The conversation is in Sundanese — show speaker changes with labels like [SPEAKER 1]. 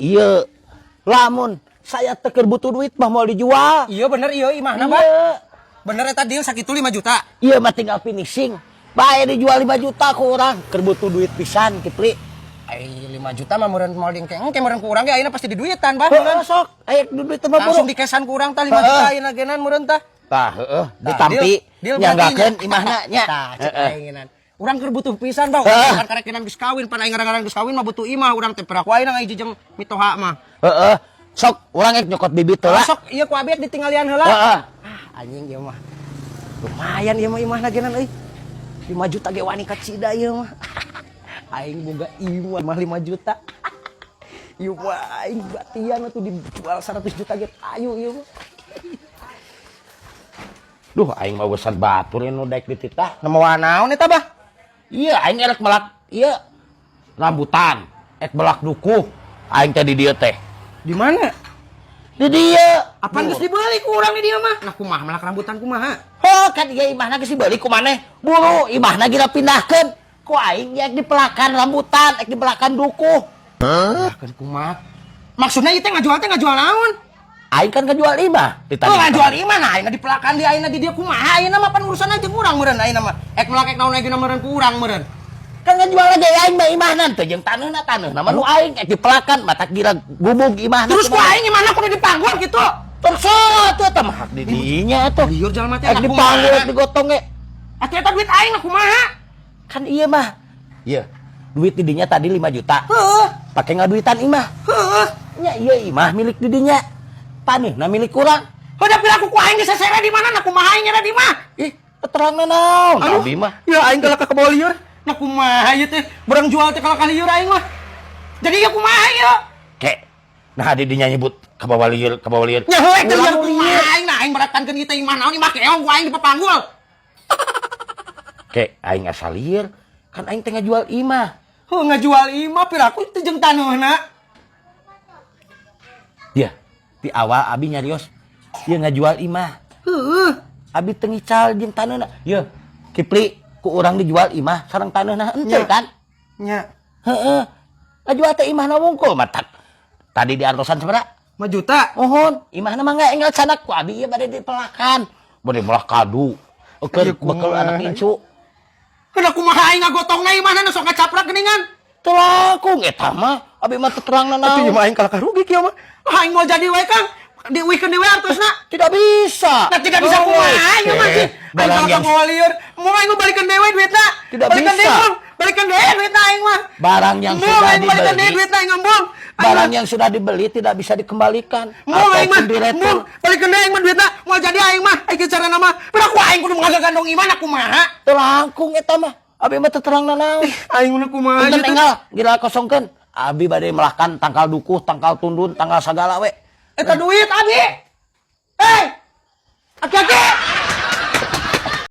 [SPEAKER 1] Iya. Lamun saya teu keur butuh duit mah moal dijual.
[SPEAKER 2] Iya bener, iya imahna, Bah.
[SPEAKER 1] Iya.
[SPEAKER 2] Bener eta deal sakitu 5 juta.
[SPEAKER 1] Iya mah tinggal finishing. Bae dijual 5 juta ku urang. Keur butuh duit pisan, Kipli.
[SPEAKER 2] Ai 5 juta mah meureun moal dingke engke meureun ku urang ge ayeuna pasti diduitan, Bah.
[SPEAKER 1] Heeh, sok. Aya duit mah buru.
[SPEAKER 2] Langsung dikesan ku urang tah 5 juta ayeuna genan meureun tah.
[SPEAKER 1] Tah, heeh,
[SPEAKER 2] Tah,
[SPEAKER 1] ditampi
[SPEAKER 2] deal, deal.
[SPEAKER 1] Nyanggakeun imahna nya.
[SPEAKER 2] Tah, cek ainginan. Urang keur butuh pisan, Bah.
[SPEAKER 1] Heeh.
[SPEAKER 2] Urang karek genan geus kawin, pan aing ngarang-ngarang geus kawin mah butuh imah urang teh, piraku ayeuna ngahiji jeung mitoha mah.
[SPEAKER 1] Heeh. Sok, urang ek nyokot bibit heula.
[SPEAKER 2] Sok, ieu ku abi ditinggalian heula.
[SPEAKER 1] Heeh.
[SPEAKER 2] Ah, anjing ieu mah. Lumayan ieu mah imahna genan euy. 5 juta ge wani kacida ieu mah. Aing boga imah mah 5 juta. Ieu mah aing batian atuh dijual 100 juta ge payu ieu mah.
[SPEAKER 1] Duh, aing mah bosan batur nu daek dititah.
[SPEAKER 2] Nama naon eta, Bah?
[SPEAKER 1] Iya, aing erek melak iya rambutan, ek melak dukuh. Aing teh di dieu teh.
[SPEAKER 2] Di mana?
[SPEAKER 1] Di dieu.
[SPEAKER 2] Apaan geus dibeli ku urang di dieu mah? Nah, kumaha melak rambutan kumaha?
[SPEAKER 1] Oh, kan ieu imahna geus dibeli ku maneh. Buru imahna geura pindahkeun. Ku aing ek dipelakan rambutan, ek dipelakan dukuh.
[SPEAKER 2] Kan kumaha? Maksudnya ieu teh ngajual naon?
[SPEAKER 1] Aing kan ngajual imah. Di
[SPEAKER 2] Oh, ngajual imah, nah ayeuna dipelakan di ayeuna di dieu kumaha? Ayeuna mah pan urusan aja urang meureun ayeuna mah. Ek melak ek naon ayeuna meureun ku urang meureun.
[SPEAKER 1] Kan ngajual aja aing mah imahna teh jeung taneuhna, taneuhna mah nu aing ek dipelakan matak gira gubug imahna.
[SPEAKER 2] Terus ku aing imahna kudu dipanggul gitu.
[SPEAKER 1] Terserah tuh eta mah hak di dinya atuh.
[SPEAKER 2] Lieur jalma teh.
[SPEAKER 1] Ek dipanggul, ek digotong ge.
[SPEAKER 2] Atuh eta duit aing lah kumaha?
[SPEAKER 1] Kan iya mah. Iya. Duit di dinya tadi 5 juta.
[SPEAKER 2] Heeh.
[SPEAKER 1] Pakai ngaduitan imah.
[SPEAKER 2] Heeh.
[SPEAKER 1] Nya iya imah milik di dinya. Taneuhna milik urang.
[SPEAKER 2] Udah piraku ku aing disesere di mana, nah kumaha aing nyere di mah?
[SPEAKER 1] Ih, terangna naon?
[SPEAKER 2] Aduh.
[SPEAKER 1] Abi mah.
[SPEAKER 2] Ya aing kalah ka kabawa lieur. Nah, kumaha ieu teh? Barang jual teh kalah ka lieur aing mah. Jadi ya kumaha ieu?
[SPEAKER 1] Kek. Nah, di dinya nyebut kabawa lieur, kabawa lieur.
[SPEAKER 2] Nya heueuh teh lieur
[SPEAKER 1] Ulang
[SPEAKER 2] kumaha aing, nah aing beratankeun ieu teh imah naon, imah keong ku aing dipapanggul.
[SPEAKER 1] Kek, aing asa lieur. Kan aing teh ngajual imah.
[SPEAKER 2] Heuh, ngajual imah piraku teh jeung taneuhna.
[SPEAKER 1] Ya, di awal abi nyarios ieu ngajual imah.
[SPEAKER 2] Heeh.
[SPEAKER 1] Abi teu ngical jeung taneuhna. Ye, Kipli, ku urang dijual imah sareng taneuhna henteu
[SPEAKER 2] Nya.
[SPEAKER 1] Kan?
[SPEAKER 2] Nya.
[SPEAKER 1] Heeh. Ngajual teh imahna wungkul matak. Tadi di antosan sabaraha?
[SPEAKER 2] 5 juta.
[SPEAKER 1] Mohon, imahna mah nggak enggal sanak ku abi ieu bade dipelakan. Bade melah kadu. Eukeun
[SPEAKER 2] Ieu
[SPEAKER 1] bekel
[SPEAKER 2] kumaha?
[SPEAKER 1] Anak incu.
[SPEAKER 2] Kenapa kumaha aing ngagotongna imahna nu sok ngacaprak geuningan?
[SPEAKER 1] Teu langkung eta mah, abi mah teu terangna
[SPEAKER 2] Atuh ieu
[SPEAKER 1] naon.
[SPEAKER 2] mah aing kalah rugi kieu mah. Ah, aing mau jadi wae, Kang. Diuihkeun deui artosna.
[SPEAKER 1] Tidak bisa.
[SPEAKER 2] Nah, tidak bisa
[SPEAKER 1] Oh,
[SPEAKER 2] kumaha ieu mah sih. Aing
[SPEAKER 1] Barang
[SPEAKER 2] kalah
[SPEAKER 1] yang
[SPEAKER 2] kabawa lieur. Mau aing mah balikeun deui duitna.
[SPEAKER 1] Tidak
[SPEAKER 2] Balikeun
[SPEAKER 1] bisa.
[SPEAKER 2] deui, Bang. Balikeun deui duitna aing mah.
[SPEAKER 1] Barang yang
[SPEAKER 2] Mau
[SPEAKER 1] sudah
[SPEAKER 2] aing balikeun deui
[SPEAKER 1] dibeli,
[SPEAKER 2] duitna aing ngembung.
[SPEAKER 1] barang yang sudah dibeli tidak bisa dikembalikan
[SPEAKER 2] Mau aing mah,
[SPEAKER 1] ataupun diretur.
[SPEAKER 2] mau balikeun deui aing mah duitna. Mau jadi aing mah, aing carana mah. Piraku aing kudu ngagagandong imah na kumaha?
[SPEAKER 1] Teu langkung eta mah. Abi mah teu terangna naon.
[SPEAKER 2] Aing mah kumaha
[SPEAKER 1] Punten
[SPEAKER 2] ieu teh?
[SPEAKER 1] enggal, gila kosongkeun. Abi bade melahkan tangkal dukuh, tangkal tundun, tangkal sagala we.
[SPEAKER 2] Eta duit abi. Eh. Aki-aki.